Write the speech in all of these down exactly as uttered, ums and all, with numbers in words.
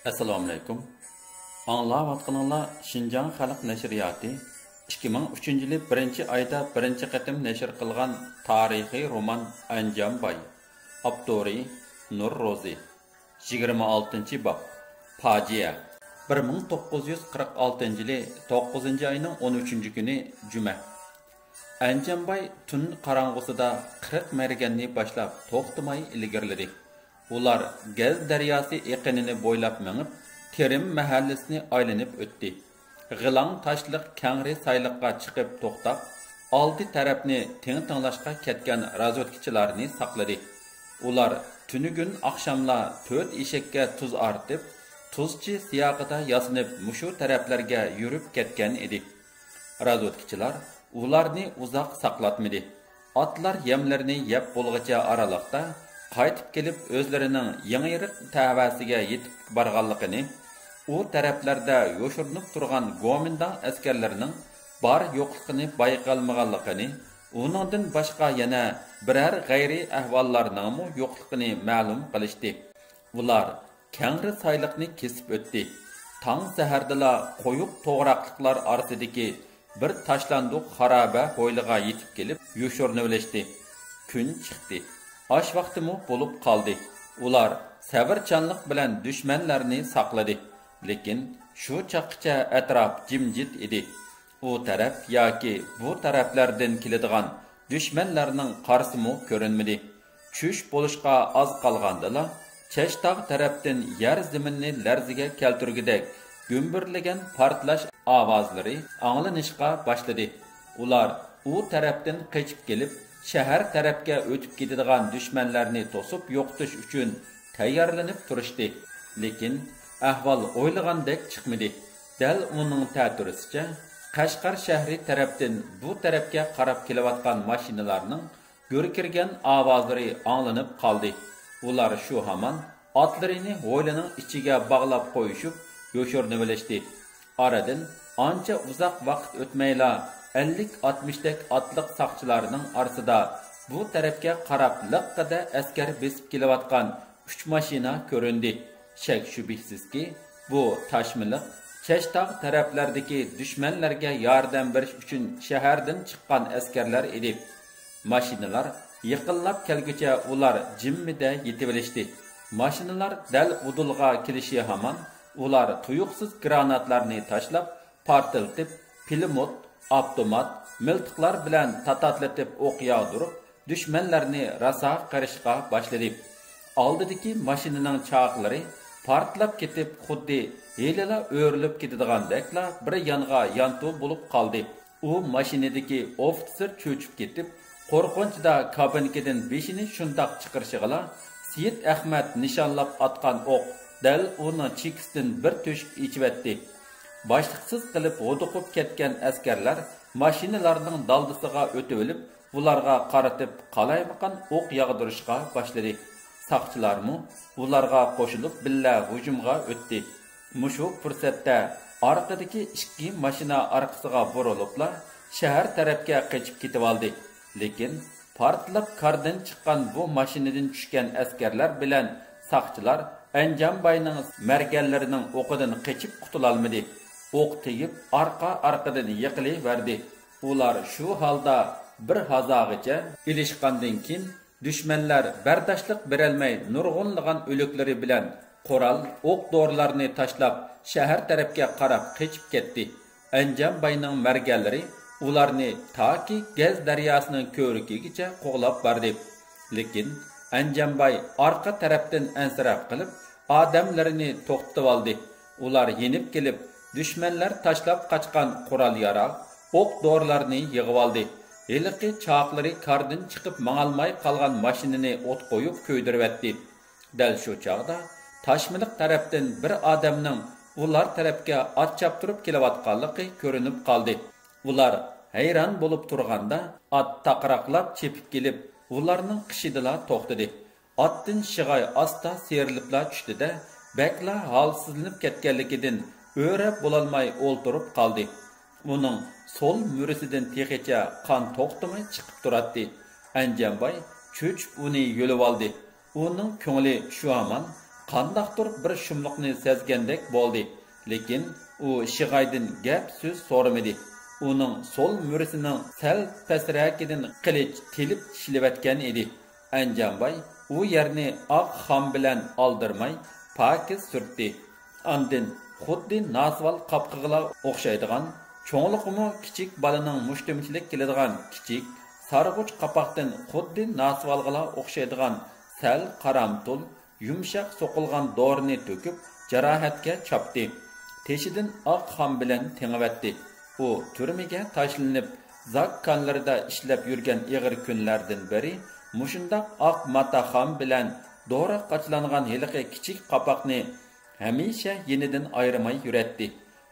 ئەسسالامۇئەلەيكۇم. ئاڭلاۋاتقىنىڭلار شىنجاڭ خەلق نەشرىياتى ئىككى مىڭ ئۈچىنچى يىلى بىرىنچى ئايدا بىرىنچى قېتىم نەشر قىلغان تارىخىي رومان ئەنجانباي. ئاپتورى نۇر روزى. يىگىرمە ئالتىنچى باب. پاجىئە. بىر مىڭ توققۇز يۈز قىرىق ئالتىنچى يىلى توققۇزىنچى ئاينىڭ ئون ئۈچىنچى كۈنى، جۈمە. ئەنجانباي تۈن قاراڭغۇسىدا قىرىق مەرگەننى باشلاپ توختىماي ئىلگىرىلىدى. ئۇلار گەز دەرياسى ئېقىنىنى بويلاپ مېڭىپ، تېرىم مەھەللىسىنى ئايلىنىپ ئۆتتى. غىلاڭ تاشلىق كەڭرى سايلىققا چىقىپ توختاپ، ئالدى تەرەپنى تىڭ-تىڭلاشقا كەتكەن رازۋېدكىچىلارنى ساقلىدى. ئۇلار تۈنۈگۈن ئاخشاملا تۆت ئېشەككە تۇز ئارتىپ، تۇزچى سىياقىدا ياسىنىپ مۇشۇ تەرەپلەرگە يۈرۈپ كەتكەن ئىدى. رازۋېدكىچىلار ئۇلارنى ئۇزاق ساقلاتمىدى. ئاتلار يەملىرىنى يەپ بولغۇچە ئارىلىقتا قايتىپ كېلىپ، ئۆزلىرىنىڭ يېڭىرىق تەۋەسىگە يېتىپ بارغانلىقىنى، ئۇ تەرەپلەردە يوشۇرۇنۇپ تۇرغان گومىنداڭ ئەسكەرلىرىنىڭ بار-يوقلۇقىنى بايقالمىغانلىقىنى، ئۇنىڭدىن باشقا يەنە بىرەر غەيرىي ئەھۋاللارنىڭمۇ يوقلۇقىنى مەلۇم قىلىشتى. ئۇلار كەڭرى سايلىقنى كېسىپ ئۆتتى. تاڭ سەھەردىلا قويۇق توغراقلىقلار ئارىسىدىكى بىر تاشلاندۇق خارابە ھويلىغا يېتىپ كېلىپ يوشۇرۇنۇۋېلىشتى. كۈن چىقتى. ئاش ۋاقتىمۇ بولۇپ قالدى. ئۇلار سەۋرچانلىق بىلەن دۈشمەنلەرنى ساقلىدى. لېكىن شۇ چاغقىچە ئەتراپ جىمجىت ئىدى. ئۇ تەرەپ ياكى بۇ تەرەپلەردىن كېلىدىغان دۈشمەنلەرنىڭ قارىسىمۇ كۆرۈنمىدى. چۈش بولۇشقا ئاز قالغاندىلا، چەشتاغ تەرەپتىن يەر زېمىننى لەرزىگە كەلتۈرگۈدەك گۈمبۈرلىگەن پارتلاش ئاۋازلىرى ئاڭلىنىشقا باشلىدى. ئۇلار ئۇ تەرەپتىن قېچىپ كېلىپ، شەھەر تەرەپكە ئۆتۈپ كېتىدىغان دۈشمەنلەرنى توسۇپ يوقىتىش ئۈچۈن تەييارلىنىپ تۇرۇشتى. لېكىن ئەھۋال ئويلىغاندەك چىقمىدى. دەل ئۇنىڭ تەتۈرىسىچە، قەشقەر شەھىرى تەرەپتىن بۇ تەرەپكە قاراپ كېلىۋاتقان ماشىنىلارنىڭ گۈركىرىگەن ئاۋازلىرى ئاڭلىنىپ قالدى. ئۇلار شۇ ھامان ئاتلىرىنى ھويلىنىڭ ئىچىگە باغلاپ قويۇشۇپ، يوشۇرۇنۇۋېلىشتى. ئارىدىن ئانچە ئۇزاق ۋاقىت ئۆتمەيلا، ئەللىك ئاتمىشتەك ئاتلىق ساقچىلارنىڭ ئارىسىدا بۇ تەرەپكە قاراپ لىققىدە ئەسكەر بېسىپ كېلىۋاتقان ئۈچ ماشىنا كۆرۈندى. شەك-شۈبھىسىزكى، بۇ تاشمىلىق، چەشتاغ تەرەپلەردىكى دۈشمەنلەرگە ياردەم بېرىش ئۈچۈن شەھەردىن چىققان ئەسكەرلەر ئىدى. ماشىنىلار يېقىنلاپ كەلگۈچە ئۇلار جىممىدە يېتىۋېلىشتى. ماشىنىلار دەل ئۇدۇلغا كېلىشى ھامان، ئۇلار تۇيۇقسىز گراناتلارنى تاشلاپ، پارتلىتىپ، پىلىموت، ئاپتومات، مىلتىقلار بىلەن تاتاتلىتىپ ئوق ياغدۇرۇپ، دۈشمەنلەرنى راسا قىرىشقا باشلىدى. ئالدىدىكى ماشىنىنىڭ چاقلىرى پارتلاپ كېتىپ، خۇددى ھېلىلا ئۆرۈلۈپ كېتىدىغاندەكلا بىر يانغا يانتۇ بولۇپ قالدى. ئۇ ماشىنىدىكى ئوفىتسېر چۆچۈپ كېتىپ، قورقۇنچىدا كابىنكىدىن بېشىنى شۇنداق چىقىرىشىغىلا، سېيىت ئەخمەت نىشانلاپ ئاتقان ئوق دەل ئۇنىڭ چېكىسىدىن بىر تۆشۈك ئېچىۋەتتى. باشلىقسىز قىلىپ ھودۇقۇپ كەتكەن ئەسكەرلەر ماشىنىلارنىڭ دالدىسىغا ئۆتۈۋېلىپ، ئۇلارغا قارىتىپ قالايمىقان ئوق ياغدۇرۇشقا باشلىدى. ساقچىلارمۇ ئۇلارغا قوشۇلۇپ بىللە ھۇجۇمغا ئۆتتى. مۇشۇ پۇرسەتتە ئارقىدىكى ئىككى ماشىنا ئارقىسىغا بۇرۇلۇپلا شەھەر تەرەپكە قېچىپ كېتىۋالدى. لېكىن پارتلاپ كاردىن چىققان بۇ ماشىنىدىن چۈشكەن ئەسكەرلەر بىلەن ساقچىلار ئەنجانباينىڭ مەرگەنلىرىنىڭ ئوقىدىن قېچىپ قۇتۇلالمىدى. ئوق تېگىپ ئارقا-ئارقىدىن يىقىلىۋەردى. ئۇلار شۇ ھالدا بىر ھازاغىچە ئېلىشقاندىن كېيىن، دۈشمەنلەر بەرداشلىق بېرەلمەي نۇرغۇنلىغان ئۆلۈكلىرى بىلەن قورال، ئوق-دورىلارنى تاشلاپ، شەھەر تەرەپكە قاراپ قېچىپ كەتتى. ئەنجانباينىڭ مەرگەنلىرى ئۇلارنى تاكى گەز دەرياسىنىڭ كۆۋرۈكىگىچە قوغلاپ باردى. لېكىن ئەنجانباي ئارقا تەرەپتىن ئەنسىرەپ قېلىپ، ئادەملىرىنى توختىتىۋالدى. ئۇلار يېنىپ كېلىپ، دۈشمەنلەر تاشلاپ قاچقان قورال-ياراغ، ئوق-دورىلارنى يىغىۋالدى. ھېلىقى چاقلىرى كاردىن چىقىپ ماڭالماي قالغان ماشىنىنى ئوت قويۇپ كۆيدۈرۈۋەتتى. دەل شۇ چاغدا تاشمىلىق تەرەپتىن بىر ئادەمنىڭ ئۇلار تەرەپكە ئات چاپتۇرۇپ كېلىۋاتقانلىقى كۆرۈنۈپ قالدى. ئۇلار ھەيران بولۇپ تۇرغاندا، ئات تاقىراقلاپ چېپىپ كېلىپ، ئۇلارنىڭ قېشىدىلا توختىدى. ئاتتىن شىغاي ئاستا سىيرىلىپلا چۈشتى-دە، بەكلا ھالسىزلىنىپ كەتكەنلىكىدىن ئۆرە بولالماي ئولتۇرۇپ قالدى. ئۇنىڭ سول مۈرىسىدىن تېخىچە قان توختىماي چىقىپ تۇراتتى. ئەنجانباي چۆچۈپ ئۇنى يۆلىۋالدى. ئۇنىڭ كۆڭلى شۇ ھامان قانداقتۇر بىر شۇملۇقنى سەزگەندەك بولدى. لېكىن ئۇ شىغايدىن گەپ سۆز سورىمىدى. ئۇنىڭ سول مۈرىسىنىڭ سەل پەسرەكىدىن قىلىچ تېلىپ ئىشلىۋەتكەن ئىدى. ئەنجانباي ئۇ يەرنى ئاق خام بىلەن ئالدىرىماي پاكىز سۈرتتى. ئاندىن خۇددى ناسۋال قاپىقىغىلا ئوخشايدىغان، چوڭلۇقىمۇ كىچىك بالىنىڭ مۇشتۇمچىلىك كېلىدىغان كىچىك، سارغۇچ قاپاقتىن خۇددى ناسۋالغىلا ئوخشايدىغان سەل قارامتۇل، يۇمشاق سوقۇلغان دورىنى تۆكۈپ، جاراھەتكە چاپتى. تېشىدىن ئاق خام بىلەن تېڭىۋەتتى. ئۇ تۈرمىگە تاشلىنىپ، زاك كانلىرىدا ئىشلەپ يۈرگەن ئېغىر كۈنلەردىن بىرى مۇشۇنداق ئاق ماتا خام بىلەن دورا قاچىلانغان ھېلىقى كىچىك قاپاقنى ھەمىشە يېنىدىن ئايرىماي يۈرەتتى.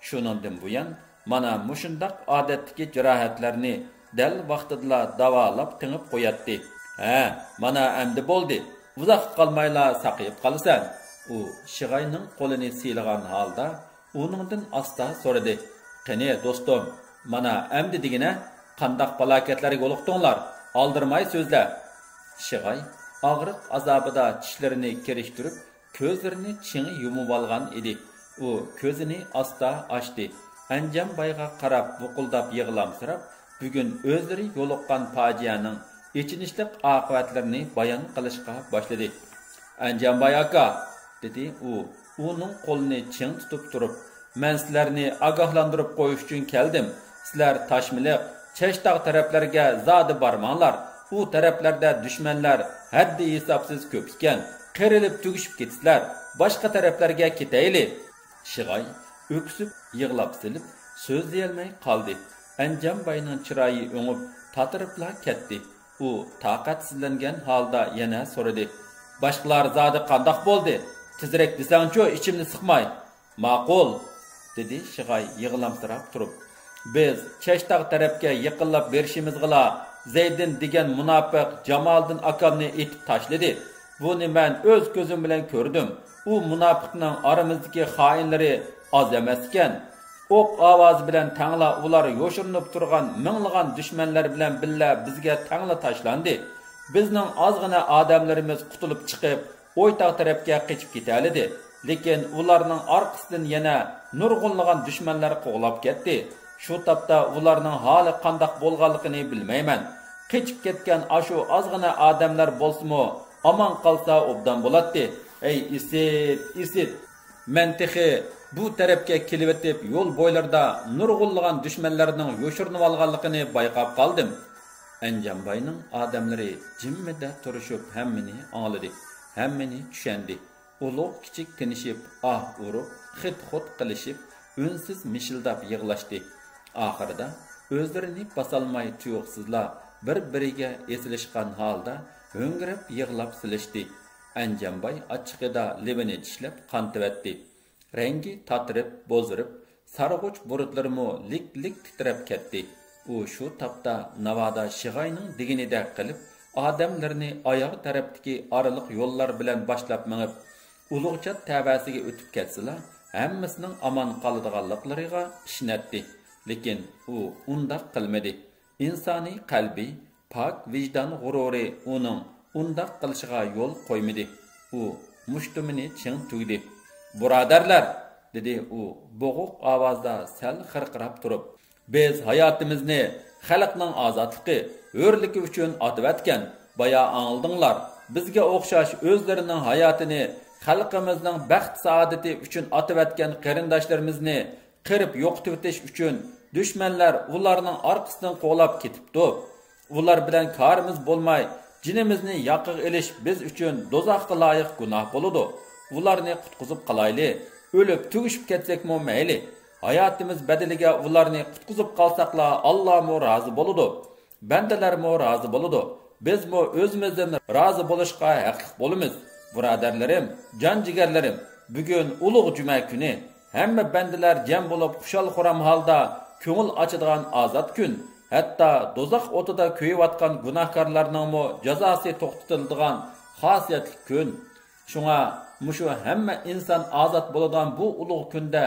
شۇنىڭدىن بۇيان، مانا مۇشۇنداق ئادەتتىكى جاراھەتلەرنى دەل ۋاقتىدىلا داۋالاپ تېڭىپ قوياتتى. ھە، مانا ئەمدى بولدى. ئۇزاققا قالمايلا ساقىيىپ قالىسەن. ئۇ شىغاينىڭ قولىنى سىيلىغان ھالدا ئۇنىڭدىن ئاستا سورىدى. قېنى، دوستۇم، مانا ئەمدى دېگىنە، قانداق پالاكەتلەرگە يولۇقتۇڭلار؟ ئالدىرىماي سۆزلە. شىغاي ئاغرىق ئازابىدا چىشلىرىنى كىرىشتۈرۈپ، كۆزلىرىنى چىڭ يۇمۇۋالغان ئىدى. ئۇ كۆزىنى ئاستا ئاچتى. ئەنجانبايغا قاراپ بۇقۇلداپ يىغلامسىراپ، بۈگۈن ئۆزلىرى يولۇققان پاجىئەنىڭ ئېچىنىشلىق ئاقىۋەتلىرىنى بايان قىلىشقا باشلىدى. ئەنجانباي ئاكا، دېدى ئۇ، ئۇنىڭ قولىنى چىڭ تۇتۇپ تۇرۇپ، مەن سىلەرنى ئاگاھلاندۇرۇپ قويۇش ئۈچۈن كەلدىم. سىلەر تاشمىلىق، چەشتاغ تەرەپلەرگە زادى بارماڭلار. ئۇ تەرەپلەردە دۈشمەنلەر ھەددى ھېسابسىز كۆپ ئىكەن. قېرىلىپ تۈگىشىپ كېتىسىلەر. باشقا تەرەپلەرگە كېتەيلى. شىغاي ئۆكسۈپ يىغلاپ سېلىپ سۆزلىيەلمەي قالدى. ئەنجانباينىڭ چىرايى ئۆڭۈپ تاتىرىپلا كەتتى. ئۇ تاقەتسىزلەنگەن ھالدا يەنە سورىدى. باشقىلار زادى قانداق بولدى؟ تېزرەك دېسەڭچۇ، ئىچىمنى سىقماي. ماقۇل، دېدى شىغاي يىغلامسىراپ تۇرۇپ. بىز چەشتاغ تەرەپكە يېقىنلاپ بېرىشىمىزغىلا زەيدىن دېگەن مۇناپىق جامالىدىن ئاكامنى ئېتىپ تاشلىدى. بۇنى مەن ئۆز كۆزۈم بىلەن كۆردۈم. ئۇ مۇناپىقنىڭ ئارىمىزدىكى خائىنلىرى ئاز ئەمەس ئىكەن. ئوق ئاۋازى بىلەن تەڭلا ئۇلار يوشۇرۇنۇپ تۇرغان مىڭلىغان دۈشمەنلەر بىلەن بىللە بىزگە تەڭلا تاشلاندى. بىزنىڭ ئازغىنە ئادەملىرىمىز قۇتۇلۇپ چىقىپ، ئويتاغ تەرەپكە قېچىپ كېتەلىدى. لېكىن ئۇلارنىڭ ئارقىسىدىن يەنە نۇرغۇنلىغان دۈشمەنلەر قوغلاپ كەتتى. شۇ تاپتا ئۇلارنىڭ ھالى قانداق بولغانلىقىنى بىلمەيمەن. قېچىپ كەتكەن ئاشۇ ئازغىنە ئادەملەر بولسىمۇ ئامان قالسا ئوبدان بولاتتى. ئەي ئىسىت، ئىسىت! مەن تېخى بۇ تەرەپكە كېلىۋېتىپ، يول بويلىرىدا نۇرغۇنلىغان دۈشمەنلەرنىڭ يوشۇرۇنۇۋالغانلىقىنى بايقاپ قالدىم. ئەنجانباينىڭ ئادەملىرى جىممىدە تۇرۇشۇپ ھەممىنى ئاڭلىدى، ھەممىنى چۈشەندى. ئۇلۇغ كىچىك تىنىشىپ، ئاھ ئۇرۇپ، خىت-خوت قىلىشىپ، ئۈنسىز مىشىلداپ يىغلاشتى. ئاخىرىدا ئۆزلىرىنى باسالماي تۇيۇقسىزلا بىر-بىرىگە ئېسىلىشقان ھالدا ھۆڭرەپ يىغلاپ سېلىشتى. ئەنجانباي ئاچچىقىدا لېۋىنى چىشلەپ قانىتىۋەتتى. رەڭگى تاتىرىپ، بوزىرىپ، سارغۇچ بۇرۇتلىرىمۇ لىك-لىك تىترەپ كەتتى. ئۇ شۇ تاپتا ناۋادا شىغاينىڭ دېگىنىدەك قىلىپ، ئادەملىرىنى ئاياغ تەرەپتىكى ئارىلىق يوللار بىلەن باشلاپ مېڭىپ، ئۇلۇغچات تەۋەسىگە ئۆتۈپ كەتسىلا، ھەممىسىنىڭ ئامان قالىدىغانلىقلىرىغا ئىشىنەتتى. لېكىن ئۇ ئۇنداق قىلمىدى. ئىنسانىي قەلبى، پاك ۋىجدان غۇرۇرى ئۇنىڭ ئۇنداق قىلىشىغا يول قويمىدى. ئۇ مۇشتۇمىنى چىڭ تۈگدى. بۇرادەرلەر! دېدى ئۇ بوغۇق ئاۋازدا سەل خىرقىراپ تۇرۇپ. بىز ھاياتىمىزنى خەلقنىڭ ئازادلىقى، ھۆرلۈكى ئۈچۈن ئاتىۋەتكەن. بايا ئاڭلىدىڭلار. بىزگە ئوخشاش ئۆزلىرىنىڭ ھاياتىنى خەلقىمىزنىڭ بەخت-سائادىتى ئۈچۈن ئاتىۋەتكەن قېرىنداشلىرىمىزنى قىرىپ يوقىتىۋېتىش ئۈچۈن دۈشمەنلەر ئۇلارنىڭ ئارقىسىدىن قوغلاپ كېتىپتۇ. ئۇلار بىلەن كارىمىز بولماي، جېنىمىزنى ياقىغا ئېلىش بىز ئۈچۈن دوزاخقا لايىق گۇناھ بولىدۇ. ئۇلارنى قۇتقۇزۇپ قالايلى. ئۆلۈپ تۈگىشىپ كەتسەكمۇ مەيلى. ھاياتىمىز بەدىلىگە ئۇلارنى قۇتقۇزۇپ قالساقلا، ئاللامۇ رازى بولىدۇ. بەندىلەرمۇ رازى بولىدۇ. بىزمۇ ئۆزىمىزدىن رازى بولۇشقا ھەقلىق بولىمىز. بۇرادەرلىرىم، جان جىگەرلىرىم، بۈگۈن ئۇلۇغ جۈمە كۈنى. ھەممە بەندىلەر جەم بولۇپ، خۇشال-خۇرام ھالدا كۆڭۈل ئاچىدىغان ئازاد كۈن. ھەتتا دوزاخ ئوتىدا كۆيۈۋاتقان گۇناھكارلارنىڭمۇ جازاسى توختىتىلىدىغان خاسىيەتلىك كۈن. شۇڭا مۇشۇ ھەممە ئىنسان ئازاد بولىدىغان بۇ ئۇلۇغ كۈندە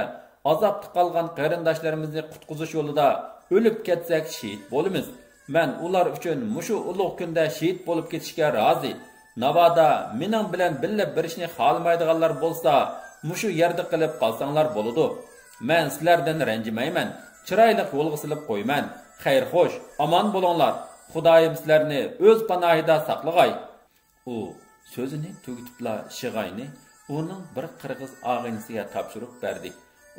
ئازابتا قالغان قېرىنداشلىرىمىزنى قۇتقۇزۇش يولىدا ئۆلۈپ كەتسەك شېھىت بولىمىز. مەن ئۇلار ئۈچۈن مۇشۇ ئۇلۇغ كۈندە شېھىت بولۇپ كېتىشكە رازى. ناۋادا مېنىڭ بىلەن بىللە بېرىشنى خالىمايدىغانلار بولسا، مۇشۇ يەردە قېلىپ قالساڭلار بولىدۇ. مەن سىلەردىن رەنجىمەيمەن، چىرايلىق يولغا سېلىپ قويىمەن. خەير-خوش، ئامان بولۇڭلار. خۇدايىم سىلەرنى ئۆز پاناھىدا ساقلىغاي. ئۇ سۆزىنى تۈگىتىپلا شىغاينى ئۇنىڭ بىر قىرغىز ئاغىنىسىگە تاپشۇرۇپ بەردى.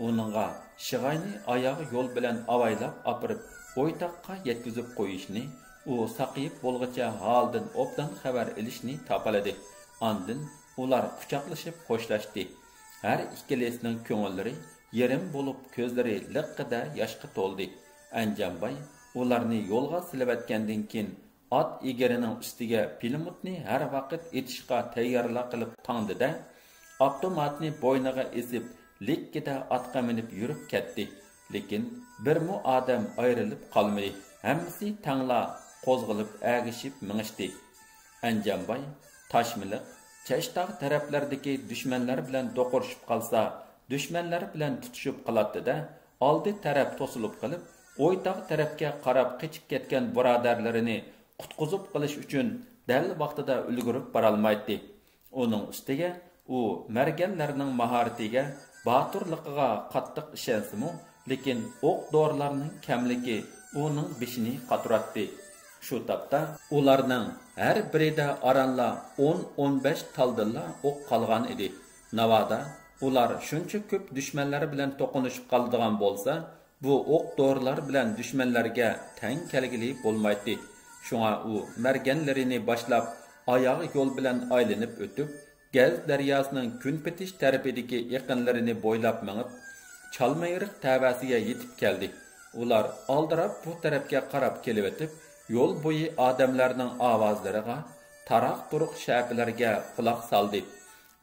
ئۇنىڭغا شىغاينى ئاياغ يول بىلەن ئاۋايلاپ ئاپىرىپ، ئويتاققا يەتكۈزۈپ قويۇشنى، ئۇ ساقىيىپ بولغۇچە ھالىدىن ئوبدان خەۋەر ئېلىشنى تاپىلىدى. ئاندىن ئۇلار قۇچاقلىشىپ خوشلاشتى. ھەر ئىككىلىسىنىڭ كۆڭۈللىرى يېرىم بولۇپ، كۆزلىرى لىققىدە ياشقا تولدى. ئەنجانباي ئۇلارنى يولغا سېلىۋەتكەندىن كېيىن، ئات ئېگىرىنىڭ ئۈستىگە پىلىموتنى ھەر ۋاقىت ئېتىشقا تەييارلا قىلىپ تاڭدى-دە، ئاپتوماتنى بوينىغا ئېسىپ، لىككىدە ئاتقا مىنىپ يۈرۈپ كەتتى. لېكىن بىرمۇ ئادەم ئايرىلىپ قالمىدى. ھەممىسى تەڭلا قوزغىلىپ ئەگىشىپ مېڭىشتى. ئەنجانباي تاشمىلىق، چەشتاغ تەرەپلەردىكى دۈشمەنلەر بىلەن دوقۇرۇشۇپ قالسا، دۈشمەنلەر بىلەن تۇتۇشۇپ قالاتتى-دە، ئالدى تەرەپ توسۇلۇپ قېلىپ، ئويتاغ تەرەپكە قاراپ قېچىپ كەتكەن بۇرادەرلىرىنى قۇتقۇزۇپ قېلىش ئۈچۈن دەل ۋاقتىدا ئۈلگۈرۈپ بارالمايتتى. ئۇنىڭ ئۈستىگە ئۇ مەرگەنلەرنىڭ ماھارىتىگە، باتۇرلۇقىغا قاتتىق ئىشەنسىمۇ، لېكىن ئوق-دورىلارنىڭ كەملىكى ئۇنىڭ بېشىنى قاتۇراتتى. شۇ تاپتا ئۇلارنىڭ ھەر بىرىدە ئارانلا ئون، ئون بەش تالدىنلا ئوق قالغان ئىدى. ناۋادا ئۇلار شۇنچە كۆپ دۈشمەنلەر بىلەن توقۇنۇشۇپ قالىدىغان بولسا، بۇ ئوق-دورىلار بىلەن دۈشمەنلەرگە تەڭ كەلگىلى بولمايتتى. شۇڭا ئۇ مەرگەنلىرىنى باشلاپ، ئاياغ يول بىلەن ئايلىنىپ ئۆتۈپ، گەز دەرياسىنىڭ كۈنپېتىش تەرىپىدىكى ئېقىنلىرىنى بويلاپ مېڭىپ، چالمايرىق تەۋەسىگە يېتىپ كەلدى. ئۇلار ئالدىراپ بۇ تەرەپكە قاراپ كېلىۋېتىپ، يول بويى ئادەملەرنىڭ ئاۋازلىرىغا، تاراق-تۇرۇق شەپىلەرگە قۇلاق سالدى.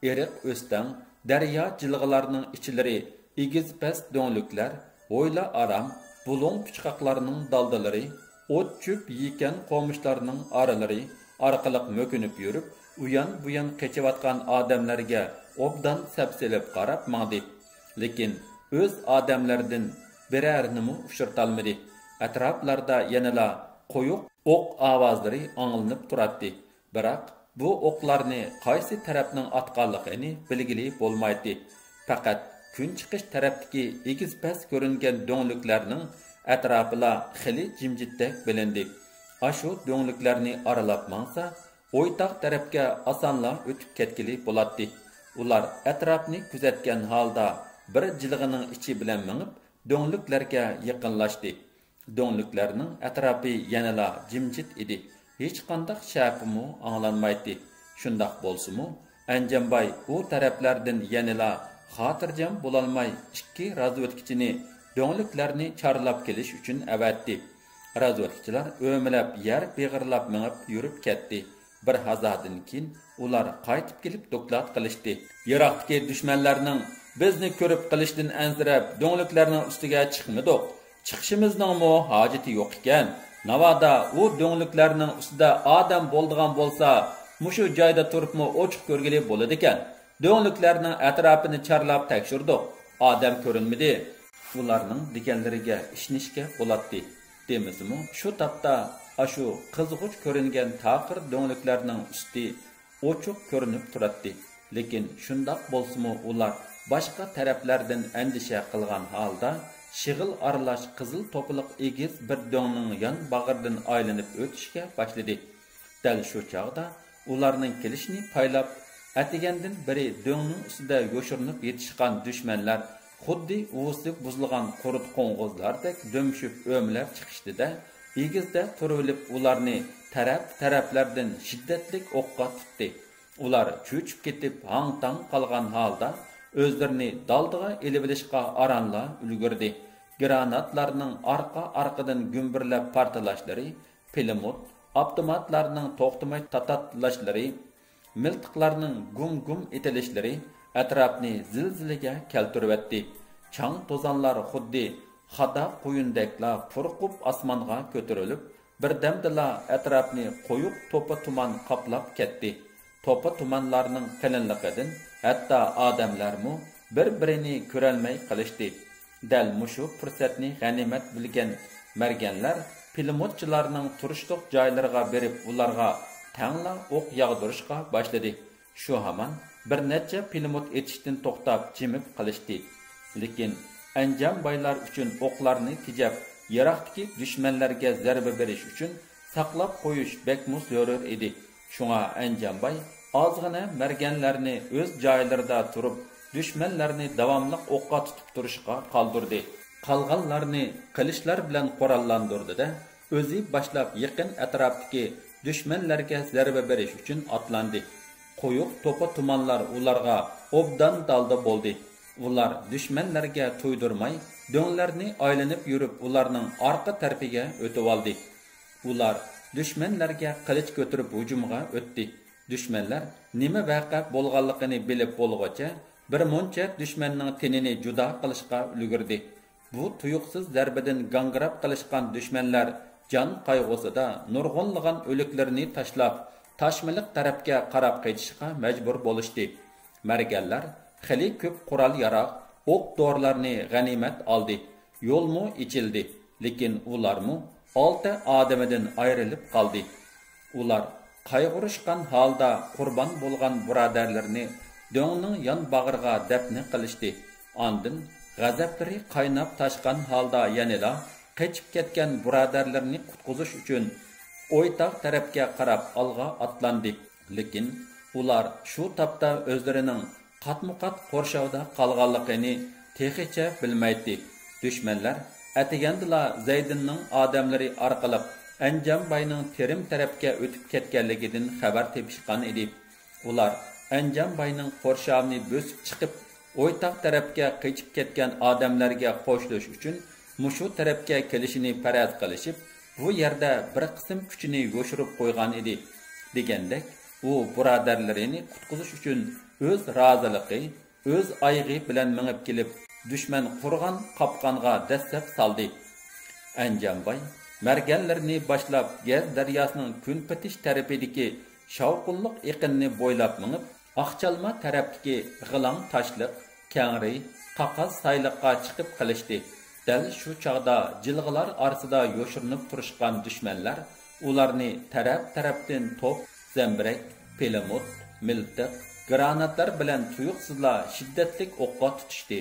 ئېرىق ئۆستەڭ، دەريا جىلغىلارنىڭ ئىچلىرى، ئېگىز-پەس دۆڭلۈكلەر، ھويلا-ئارام، بۇلۇڭ-پۇچقاقلارنىڭ دالدىلىرى، ئوت-چۆپ، يېكەن-قومۇشلارنىڭ ئارىلىرى ئارقىلىق مۆكۈنۈپ يۈرۈپ، ئۇيان-بۇيان قېچىۋاتقان ئادەملەرگە ئوبدان سەپسېلىپ قاراپ ماڭدى. لېكىن ئۆز ئادەملىرىدىن بىرەرىنىمۇ ئۇچرىتالمىدى. ئەتراپلاردا يەنىلا قويۇق ئوق ئاۋازلىرى ئاڭلىنىپ تۇراتتى. بىراق، بۇ ئوقلارنى قايسى تەرەپنىڭ ئاتقانلىقىنى بىلگىلى بولمايتتى. پەقەت كۈن چىقىش تەرەپتىكى ئېگىز-پەس كۆرۈنگەن دۆڭلۈكلەرنىڭ ئەتراپىلا خېلى جىمجىتتەك بىلىندى. ئاشۇ دۆڭلۈكلەرنى ئارىلاپ ماڭسا، ئويتاغ تەرەپكە ئاسانلا ئۆتۈپ كەتكىلى بولاتتى. ئۇلار ئەتراپنى كۆزەتكەن ھالدا بىر جىلغىنىڭ ئىچى بىلەن مېڭىپ، دۆڭلۈكلەرگە يېقىنلاشتى. دۆڭلۈكلەرنىڭ ئەتراپى يەنىلا جىمجىت ئىدى. ھېچقانداق شەپىمۇ ئاڭلانمايتتى. شۇنداق بولسىمۇ، ئەنجانباي ئۇ تەرەپلەردىن يەنىلا خاتىرجەم بولالماي، ئىككى رازۋېدكىچىنى دۆڭلۈكلەرنى چارلاپ كېلىش ئۈچۈن ئەۋەتتى. رازۋېدكىچىلار ئۆمىلەپ يەر بېغىرلاپ مېڭىپ يۈرۈپ كەتتى. بىر ھازادىن كېيىن ئۇلار قايتىپ كېلىپ دوكلات قىلىشتى. يىراقتىكى دۈشمەنلەرنىڭ بىزنى كۆرۈپ قېلىشىدىن ئەنسىرەپ، دۆڭلۈكلەرنىڭ ئۈستىگە چىقمىدۇق. چىقىشىمىزنىڭمۇ ھاجىتى يوق ئىكەن. ناۋادا ئۇ دۆڭلۈكلەرنىڭ ئۈستىدە ئادەم بولىدىغان بولسا، مۇشۇ جايدا تۇرۇپمۇ ئوچۇق كۆرگىلى بولىدىكەن. دۆڭلۈكلەرنىڭ ئەتراپىنى چارلاپ تەكشۈردۇق. ئادەم كۆرۈنمىدى. ئۇلارنىڭ دېگەنلىرىگە ئىشىنىشكە بولاتتى. دېمىسىمۇ، شۇ تاپتا ئاشۇ قىزغۇچ كۆرۈنگەن تاقىر دۆڭلۈكلەرنىڭ ئۈستى ئوچۇق كۆرۈنۈپ تۇراتتى. لېكىن شۇنداق بولسىمۇ، ئۇلار باشقا تەرەپلەردىن ئەندىشە قىلغان ھالدا، شېغىل ئارىلاش قىزىل توپىلىق ئېگىز بىر دۆڭنىڭ يان باغرىدىن ئايلىنىپ ئۆتۈشكە باشلىدى. دەل شۇ چاغدا ئۇلارنىڭ كېلىشىنى پايلاپ، ئەتىگەندىن بېرى دۆڭنىڭ ئۈستىدە يوشۇرۇنۇپ يېتىشقان دۈشمەنلەر خۇددى ئۇۋىسى بۇزۇلغان قۇرت قوڭغۇزلاردەك دۆمۈشۈپ ئۆمىلەپ چىقىشتى-دە، ئېگىزدە تۇرۇۋېلىپ ئۇلارنى تەرەپ-تەرەپلەردىن شىددەتلىك ئوققا تۇتتى. ئۇلار چۆچۈپ كېتىپ، ھاڭ-تاڭ قالغان ھالدا ئۆزلىرىنى دالدىغا ئېلىۋېلىشقا ئارانلا ئۈلگۈردى. گراناتلارنىڭ ئارقا-ئارقىدىن گۈمبۈرلەپ پارتلاشلىرى، پىلىموت، ئاپتوماتلارنىڭ توختىماي تاتاتلاشلىرى، مىلتىقلارنىڭ گۇم-گۇم ئېتىلىشلىرى ئەتراپنى زىلزىلىگە كەلتۈرۈۋەتتى. چاڭ-توزانلار خۇددى خادا قۇيۇندەكلا پۇرقۇپ ئاسمانغا كۆتۈرۈلۈپ، بىردەمدىلا ئەتراپنى قويۇق توپا تۇمان قاپلاپ كەتتى. توپا تۇمانلارنىڭ قېلىنلىقىدىن ھەتتا ئادەملەرمۇ بىر-بىرىنى كۆرەلمەي قېلىشتى. دەل مۇشۇ پۇرسەتنى غەنىيمەت بىلگەن مەرگەنلەر پىلىموتچىلارنىڭ تۇرۇشلۇق جايلىرىغا بېرىپ، ئۇلارغا تەڭلا ئوق ياغدۇرۇشقا باشلىدى. شۇ ھامان بىر نەچچە پىلىموت ئېتىشتىن توختاپ، جىمىپ قېلىشتى. لېكىن ئەنجان بايلار ئۈچۈن ئوقلارنى تېجەپ، يىراقتىكى دۈشمەنلەرگە زەربە بېرىش ئۈچۈن ساقلاپ قويۇش بەكمۇ زۆرۈر ئىدى. شۇڭا ئەنجان باي ئازغىنە مەرگەنلەرنى ئۆز جايلىرىدا تۇرۇپ، دۈشمەنلەرنى داۋاملىق ئوققا تۇتۇپ تۇرۇشقا قالدۇردى. قالغانلارنى قىلىچلار بىلەن قوراللاندۇردى-دە، ئۆزى باشلاپ يېقىن ئەتراپتىكى دۈشمەنلەرگە زەربە بېرىش ئۈچۈن ئاتلاندى. قويۇق توپا تۇمانلار ئۇلارغا ئوبدان دالدا بولدى. ئۇلار دۈشمەنلەرگە تۇيدۇرماي، دۆڭلەرنى ئايلىنىپ يۈرۈپ، ئۇلارنىڭ ئارقا تەرىپىگە ئۆتۈۋالدى. ئۇلار دۈشمەنلەرگە قىلىچ كۆتۈرۈپ ھۇجۇمغا ئۆتتى. دۈشمەنلەر نېمە ۋەقە بولغانلىقىنى بىلىپ بولغۇچە، بىر مۇنچە دۈشمەننىڭ تېنىنى جۇدا قىلىشقا ئۈلگۈردى. بۇ تۇيۇقسىز زەربىدىن گاڭگىراپ قېلىشقان دۈشمەنلەر جان قايغۇسىدا نۇرغۇنلىغان ئۆلۈكلىرىنى تاشلاپ، تاشمىلىق تەرەپكە قاراپ قېچىشقا مەجبۇر بولۇشتى. مەرگەنلەر خېلى كۆپ قورال-ياراغ، ئوق-دورىلارنى غەنىيمەت ئالدى. يولمۇ ئېچىلدى، لېكىن ئۇلارمۇ ئالتە ئادىمىدىن ئايرىلىپ قالدى. ئۇلار قايغۇرۇشقان ھالدا قۇربان بولغان بۇرادەرلىرىنى دۆڭنىڭ يان باغرىغا دەپنە قىلىشتى. ئاندىن غەزەپلىرى قايناپ تاشقان ھالدا يەنىلا قېچىپ كەتكەن بۇرادەرلىرىنى قۇتقۇزۇش ئۈچۈن ئويتاغ تەرەپكە قاراپ ئالغا ئاتلاندى. لېكىن ئۇلار شۇ تاپتا ئۆزلىرىنىڭ قاتمۇقات قورشاۋدا قالغانلىقىنى تېخىچە بىلمەيتتى. دۈشمەنلەر ئەتىگەندىلا زەيدىننىڭ ئادەملىرى ئارقىلىق ئەنجان باينىڭ تېرىم تەرەپكە ئۆتۈپ كەتكەنلىكىدىن خەۋەر تېپىشقان ئىدى. ئۇلار ئەنجان باينىڭ قورشاۋىنى بۆسۈپ چىقىپ، ئويتاغ تەرەپكە قېچىپ كەتكەن ئادەملەرگە قوشۇلۇش ئۈچۈن مۇشۇ تەرەپكە كېلىشىنى پەرەز قىلىشىپ، بۇ يەردە بىر قىسىم كۈچىنى يوشۇرۇپ قويغان ئىدى، دېگەندەك، ئۇ بۇرادەرلىرىنى قۇتقۇزۇش ئۈچۈن ئۆز رازىلىقى، ئۆز ئايىغى بىلەن مېڭىپ كېلىپ، دۈشمەن قۇرغان قاپقانغا دەسسەپ سالدى. ئەنجانباي مەرگەنلىرىنى باشلاپ، گەز دەرياسىنىڭ كۈنپېتىش تەرىپىدىكى شاۋقۇنلۇق ئېقىننى بويلاپ مېڭىپ، ئاقچالما تەرەپتىكى غىلاڭ تاشلىق، كەڭرى، قاقاس سايلىققا چىقىپ قېلىشتى. دەل شۇ چاغدا جىلغىلار ئارىسىدا يوشۇرۇنۇپ تۇرۇشقان دۈشمەنلەر ئۇلارنى تەرەپ-تەرەپتىن توپ، زەمبىرەك، پىلىموت، مىلتىق، گراناتلار بىلەن تۇيۇقسىزلا شىددەتلىك ئوققا تۇتۇشتى.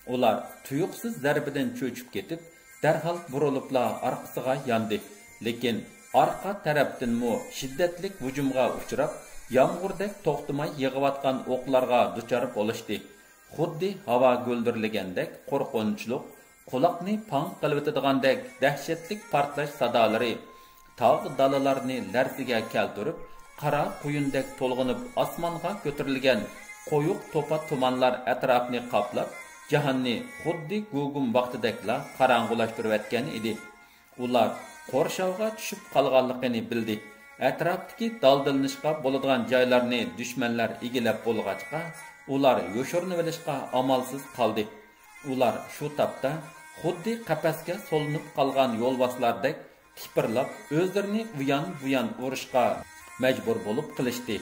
ئۇلار تۇيۇقسىز زەربىدىن چۆچۈپ كېتىپ، دەرھال بۇرۇلۇپلا ئارقىسىغا ياندى. لېكىن ئارقا تەرەپتىنمۇ شىددەتلىك ھۇجۇمغا ئۇچراپ، يامغۇردەك توختىماي يېغىۋاتقان ئوقلارغا دۇچار بولۇشتى. خۇددى ھاۋا گۈلدۈرلىگەندەك قورقۇنچلۇق، قۇلاقنى پاڭ قىلىۋېتىدىغاندەك دەھشەتلىك پارتلاش سادالىرى تاغ دالىلارنى لەرزىگە كەلتۈرۈپ، قارا قۇيۇندەك تولغىنىپ ئاسمانغا كۆتۈرۈلگەن قويۇق توپا تۇمانلار ئەتراپنى قاپلاپ، جاھاننى خۇددى گۇگۇم ۋاقتىدەكلا قاراڭغۇلاشتۇرۇۋەتكەن ئىدى. ئۇلار قورشاۋغا چۈشۈپ قالغانلىقىنى بىلدى. ئەتراپتىكى دالدىلىنىشقا بولىدىغان جايلارنى دۈشمەنلەر ئىگىلەپ بولغاچقا، ئۇلار يوشۇرۇنۇۋېلىشقا ئامالسىز قالدى. ئۇلار شۇ تاپتا خۇددى قەپەسكە سولىنىپ قالغان يولۋاسلاردەك تىپىرلاپ، ئۆزلىرىنى ئۇيان-بۇيان ئۇرۇشقا مەجبۇر بولۇپ قېلىشتى.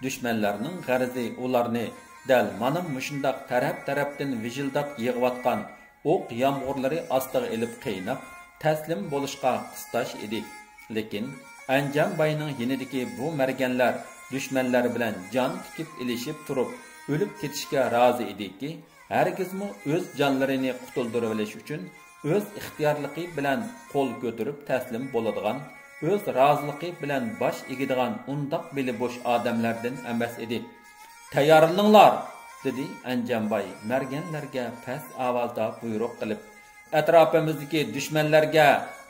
دۈشمەنلەرنىڭ غەرىزى ئۇلارنى دەل مانا مۇشۇنداق تەرەپ-تەرەپتىن ۋىژىلداپ يېغىۋاتقان ئوق يامغۇرلىرى ئاستىغا ئېلىپ قىيناپ، تەسلىم بولۇشقا قىستاش ئىدى. لېكىن ئەنجان باينىڭ يېنىدىكى بۇ مەرگەنلەر دۈشمەنلەر بىلەن جان تىكىپ ئېلىشىپ تۇرۇپ، ئۆلۈپ كېتىشكە رازى ئىدىكى، ھەرگىزمۇ ئۆز جانلىرىنى قۇتۇلدۇرۇۋېلىش ئۈچۈن ئۆز ئىختىيارلىقى بىلەن قول كۆتۈرۈپ تەسلىم بولىدىغان، ئۆز رازىلىقى بىلەن باش ئېگىدىغان ئۇنداق بېلى بوش ئادەملەردىن ئەمەس ئىدى. «تەييارلىنىڭلار!» دېدى ئەنجانباي مەرگەنلەرگە پەس ئاۋازدا بۇيرۇق قىلىپ. «ئەتراپىمىزدىكى دۈشمەنلەرگە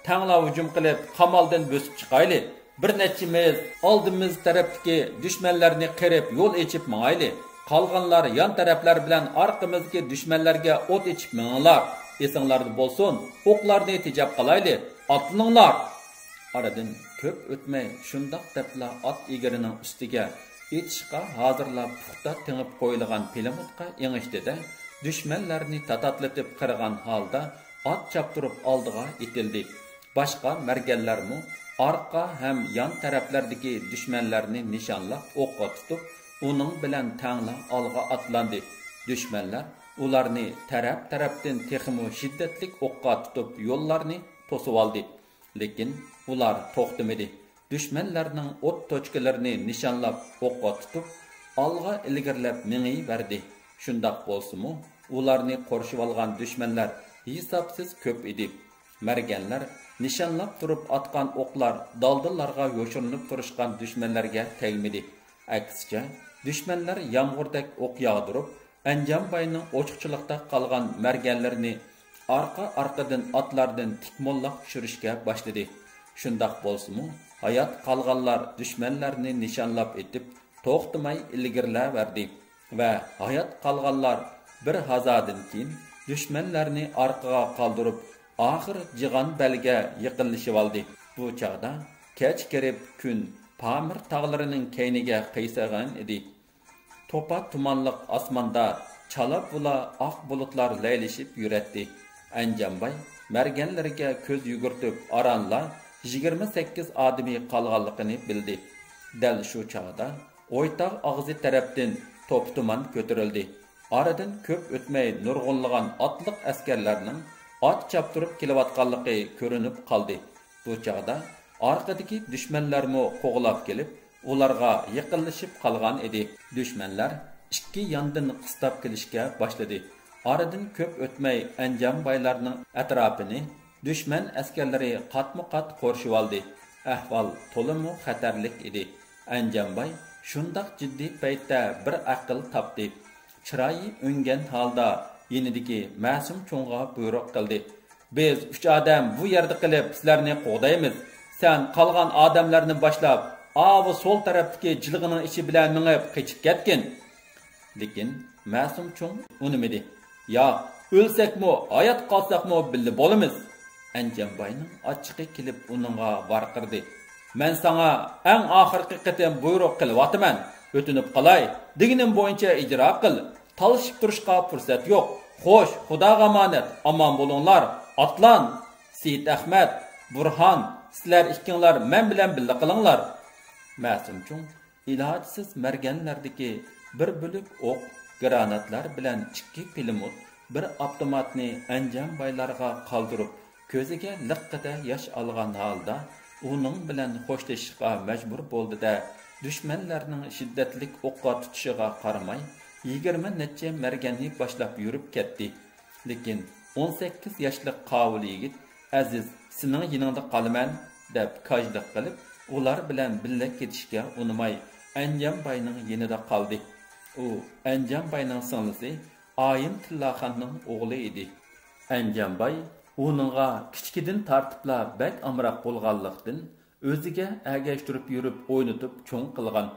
تەڭلا ھۇجۇم قىلىپ، قامالدىن بۆسۈپ چىقايلى. بىر نەچچىمىز ئالدىمىز تەرەپتىكى دۈشمەنلەرنى قىرىپ، يول ئېچىپ ماڭايلى. قالغانلار يان تەرەپلەر بىلەن ئارقىمىزدىكى دۈشمەنلەرگە ئوت ئېچىپ مېڭىڭلار. ئېسىڭلاردا بولسۇن، ئوقلارنى تېجەپ قالايلى. ئاتلىنىڭلار!» ئارىدىن كۆپ ئۆتمەي، شۇنداق دەپلا ئات ئېگىرىنىڭ ئۈستىگە ئېتىشقا ھازىرلا پۇختا تېڭىپ قويۇلغان پىلىموتقا ئېڭىشتى-دە، دۈشمەنلەرنى تاتاتلىتىپ قىرغان ھالدا ئات چاپتۇرۇپ ئالدىغا ئېتىلدى. باشقا مەرگەنلەرمۇ ئارقا ھەم يان تەرەپلەردىكى دۈشمەنلەرنى نىشانلاپ ئوققا تۇتۇپ، ئۇنىڭ بىلەن تەڭلا ئالغا ئاتلاندى. دۈشمەنلەر ئۇلارنى تەرەپ-تەرەپتىن تېخىمۇ شىددەتلىك ئوققا تۇتۇپ، يوللارنى توسۇۋالدى. لېكىن ئۇلار توختىمىدى. دۈشمەنلەرنىڭ ئوت توچكىلىرىنى نىشانلاپ ئوققا تۇتۇپ، ئالغا ئىلگىرىلەپ مېڭىۋەردى. شۇنداق بولسىمۇ، ئۇلارنى قورشىۋالغان دۈشمەنلەر ھېسابسىز كۆپ ئىدى. مەرگەنلەر نىشانلاپ تۇرۇپ ئاتقان ئوقلار دالدىلارغا يوشۇرۇنۇپ تۇرۇشقان دۈشمەنلەرگە تەگمىدى. ئەكسىچە، دۈشمەنلەر يامغۇردەك ئوق ياغدۇرۇپ، ئەنجانباينىڭ ئوچۇقچىلىقتا قالغان مەرگەنلىرىنى ئارقا-ئارقىدىن ئاتلاردىن تىكموللاق چۈشۈرۈشكە باشلىدى. شۇنداق بولسىمۇ، ھايات قالغانلار دۈشمەنلەرنى نىشانلاپ ئېتىپ، توختىماي ئىلگىرىلەۋەردى ۋە ھايات قالغانلار بىر ھازادىن كېيىن دۈشمەنلەرنى ئارقىغا قالدۇرۇپ، ئاخىر جىغان بەلگە يېقىنلىشىۋالدى. بۇ چاغدا كەچ كىرىپ، كۈن پامىر تاغلىرىنىڭ كەينىگە قىيسىغان ئىدى. توپا تۇمانلىق ئاسماندا چالا-بۇلا ئاق بۇلۇتلار لەيلىشىپ يۈرەتتى. ئەنجانباي مەرگەنلىرىگە كۆز يۈگۈرتۈپ، ئارانلا يىگىرمە سەككىز ئادىمى قالغانلىقىنى بىلدى. دەل شۇ چاغدا ئويتاغ ئاغزى تەرەپتىن توپا تۇمان كۆتۈرۈلدى. ئارىدىن كۆپ ئۆتمەي نۇرغۇنلىغان ئاتلىق ئەسكەرلەرنىڭ ئات چاپتۇرۇپ كېلىۋاتقانلىقى كۆرۈنۈپ قالدى. بۇ چاغدا ئارقىدىكى دۈشمەنلەرمۇ قوغلاپ كېلىپ، ئۇلارغا يېقىنلىشىپ قالغان ئىدى. دۈشمەنلەر ئىككى ياندىن قىستاپ كېلىشكە باشلىدى. ئارىدىن كۆپ ئۆتمەي ئەنجانبايلارنىڭ ئەتراپىنى دۈشمەن ئەسكەرلىرى قاتمۇ قات قورشىۋالدى. ئەھۋال تولىمۇ خەتەرلىك ئىدى. ئەنجانباي شۇنداق جىددىي پەيتتە بىر ئەقىل تاپتى. چىرايى ئۆڭگەن ھالدا يېنىدىكى مەسۇم چوڭغا بۇيرۇق قىلدى: «بىز ئۈچ ئادەم بۇ يەردە قېلىپ سىلەرنى قوغدايمىز. سەن قالغان ئادەملەرنى باشلاپ، ئاۋۇ سول تەرەپتىكى جىلغىنىڭ ئىچى بىلەن مېڭىپ قېچىپ كەتكىن.» لېكىن مەسۇم چوڭ ئۇنىمىدى. «ياق، ئۆلسەكمۇ، ھايات قالساقمۇ بىللە بولىمىز.» ئەنجانباينىڭ ئاچچىقى كېلىپ ئۇنىڭغا ۋارقىرىدى. «مەن ساڭا ئەڭ ئاخىرقى قېتىم بۇيرۇق قىلىۋاتىمەن. ئۆتۈنۈپ قالاي، دېگىنىم بويىچە ئىجرا قىل. تالىشىپ تۇرۇشقا پۇرسەت يوق. خوش، خۇداغا ئامانەت، ئامان بولۇڭلار. ئاتلان! سېيىت ئەخمەت، بۇرھان، سىلەر ئىككىڭلار مەن بىلەن بىللە قېلىڭلار.» مەسۇم چوڭ ئىلاجسىز مەرگەنلەردىكى بىر بۆلەك ئوق، گراناتلار بىلەن ئىككى پىلىموت، بىر ئاپتوماتنى ئەنجانبايلارغا قالدۇرۇپ، كۆزىگە لىققىدە ياش ئالغان ھالدا ئۇنىڭ بىلەن خوشلىشىشقا مەجبۇر بولدى-دە، دۈشمەنلەرنىڭ شىددەتلىك ئوققا تۇتۇشىغا قارىماي، يىگىرمە نەچچە مەرگەننى باشلاپ يۈرۈپ كەتتى. لېكىن ئون سەككىز ياشلىق قاۋۇل يىگىت: «ئەزىز، سېنىڭ يېنىڭدا قالىمەن» دەپ كاجلىق قىلىپ، ئۇلار بىلەن بىللە كېتىشكە ئۇنىماي، ئەنجانباينىڭ يېنىدا قالدى. ئۇ ئەنجانباينىڭ سىڭلىسى ئايىم تىللاخاننىڭ ئوغلى ئىدى. ئەنجانباي ئۇنىڭغا كىچىكىدىن تارتىپلا بەك ئامراق بولغانلىقتىن، ئۆزىگە ئەگەشتۈرۈپ يۈرۈپ ئوينىتىپ چوڭ قىلغان.